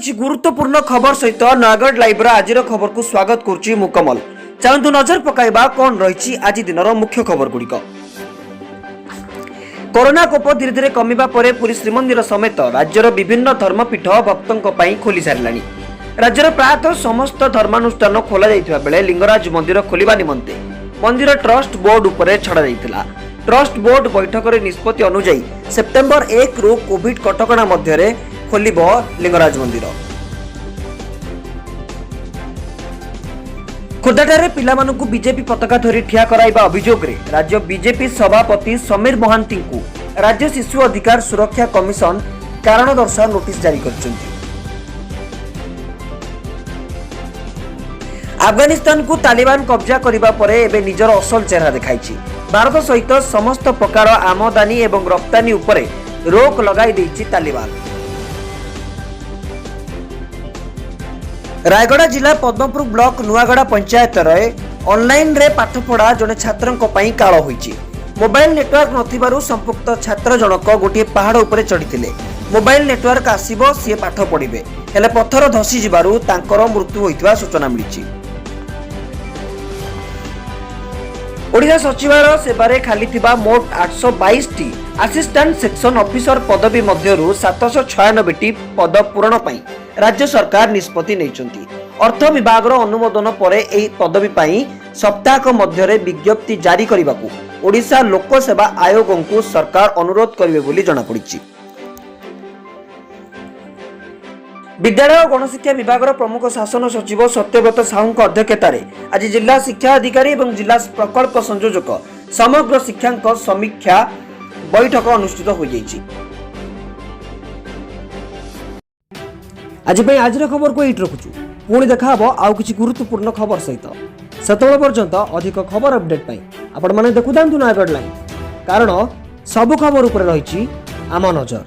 କିଛି ଗୁରୁତ୍ୱପୂର୍ଣ୍ଣ ଖବର ସହିତ ନୟାଗଡ଼ ଲାଇଭ୍ର ଆଜିର ଖବରକୁ ସ୍ୱାଗତ କରୁଛି ମୁଁ କମଲ। ଚାଲନ୍ତୁ ନଜର ପକାଇବା କ'ଣ ରହିଛି ଆଜି ଦିନର ମୁଖ୍ୟ ଖବର ଗୁଡ଼ିକ। କରୋନା କୋପ ଧୀରେ ଧୀରେ କମିବା ପରେ ପୁରୀ ଶ୍ରୀମନ୍ଦିର ସମେତ ରାଜ୍ୟର ବିଭିନ୍ନ ଧର୍ମପୀଠ ଭକ୍ତଙ୍କ ପାଇଁ ଖୋଲି ସାରିଲାଣି। ରାଜ୍ୟର ପ୍ରାୟତଃ ସମସ୍ତ ଧର୍ମାନୁଷ୍ଠାନ ଖୋଲାଯାଇଥିବା ବେଳେ ଲିଙ୍ଗରାଜ ମନ୍ଦିର ଖୋଲିବା ନିମନ୍ତେ ମନ୍ଦିର ଟ୍ରଷ୍ଟ ବୋର୍ଡ ଉପରେ ଛଡ଼ାଯାଇଥିଲା। ଟ୍ରଷ୍ଟ ବୋର୍ଡ ବୈଠକରେ ନିଷ୍ପତ୍ତି ଅନୁଯାୟୀ ସେପ୍ଟେମ୍ବର 1ରୁ କୋଭିଡ କଟକଣା ମଧ୍ୟରେ ଖୋଲିବ ଲିଙ୍ଗରାଜ ମନ୍ଦିର। ଖୋର୍ଦ୍ଧାଠାରେ ପିଲାମାନଙ୍କୁ ବିଜେପି ପତାକା ଧରି ଠିଆ କରାଇବା ଅଭିଯୋଗରେ ରାଜ୍ୟ ବିଜେପି ସଭାପତି ସମୀର ମହାନ୍ତିଙ୍କୁ ରାଜ୍ୟ ଶିଶୁ ଅଧିକାର ସୁରକ୍ଷା କମିଶନ କାରଣ ଦର୍ଶାଅ ନୋଟିସ୍ ଜାରି କରିଛନ୍ତି। ଆଫଗାନିସ୍ତାନକୁ ତାଲିବାନ କବ୍ଜା କରିବା ପରେ ଏବେ ନିଜର ଅସଲ ଚେହେରା ଦେଖାଇଛି। ଭାରତ ସହିତ ସମସ୍ତ ପ୍ରକାର ଆମଦାନୀ ଏବଂ ରପ୍ତାନୀ ଉପରେ ରୋକ ଲଗାଇ ଦେଇଛି ତାଲିବାନ। ରାୟଗଡ଼ା ଜିଲ୍ଲା ପଦ୍ମପୁର ବ୍ଲକ ନୂଆଗଡ଼ା ପଞ୍ଚାୟତରେ ଅନଲାଇନରେ ପାଠପଢ଼ା ଜଣେ ଛାତ୍ରଙ୍କ ପାଇଁ କାଳ ହୋଇଛି। ମୋବାଇଲ ନେଟୱାର୍କ ନଥିବାରୁ ସମ୍ପୃକ୍ତ ଛାତ୍ର ଜଣକ ଗୋଟିଏ ପାହାଡ଼ ଉପରେ ଚଢ଼ିଥିଲେ। ମୋବାଇଲ ନେଟୱାର୍କ ଆସିବ, ସିଏ ପାଠ ପଢ଼ିବେ। ହେଲେ ପଥର ଧସିଯିବାରୁ ତାଙ୍କର ମୃତ୍ୟୁ ହୋଇଥିବା ସୂଚନା ମିଳିଛି। ଓଡ଼ିଶା ସଚିବାଳୟ ସେବାରେ ଖାଲିଥିବା ମୋଟ 822ଟି ଆସିଷ୍ଟାଣ୍ଟ ସେକ୍ସନ ଅଫିସର ପଦବୀ ମଧ୍ୟରୁ 796ଟି ପଦ ପୂରଣ ପାଇଁ ରାଜ୍ୟ ସରକାର ନିଷ୍ପତ୍ତି ନେଇଛନ୍ତି। ଅର୍ଥ ବିଭାଗର ଅନୁମୋଦନ ପରେ ଏହି ପଦବୀ ପାଇଁ ସପ୍ତାହକ ମଧ୍ୟରେ ବିଜ୍ଞପ୍ତି ଜାରି କରିବାକୁ ଓଡ଼ିଶା ଲୋକସେବା ଆୟୋଗଙ୍କୁ ସରକାର ଅନୁରୋଧ କରିବେ ବୋଲି ଜଣାପଡ଼ିଛି। ବିଦ୍ୟାଳୟ ଓ ଗଣଶିକ୍ଷା ବିଭାଗର ପ୍ରମୁଖ ଶାସନ ସଚିବ ସତ୍ୟବ୍ରତ ସାହୁଙ୍କ ଅଧ୍ୟକ୍ଷତାରେ ଆଜି ଜିଲ୍ଲା ଶିକ୍ଷା ଅଧିକାରୀ ଏବଂ ଜିଲ୍ଲା ପ୍ରକଳ୍ପ ସଂଯୋଜକ ସମଗ୍ର ଶିକ୍ଷାଙ୍କ ସମୀକ୍ଷା ବୈଠକ ଅନୁଷ୍ଠିତ ହୋଇଯାଇଛି। ଆଜି ପାଇଁ ଆଜିର ଖବରକୁ ଏଇଠି ରଖୁଛୁ। ପୁଣି ଦେଖାହବ ଆଉ କିଛି ଗୁରୁତ୍ୱପୂର୍ଣ୍ଣ ଖବର ସହିତ। ସେତେବେଳେ ପର୍ଯ୍ୟନ୍ତ ଅଧିକ ଖବର ଅପଡେଟ୍ ପାଇଁ ଆପଣମାନେ ଦେଖୁଥାନ୍ତୁ ନୟାଗଡ଼ ଲାଇଭ୍, କାରଣ ସବୁ ଖବର ଉପରେ ରହିଛି ଆମ ନଜର।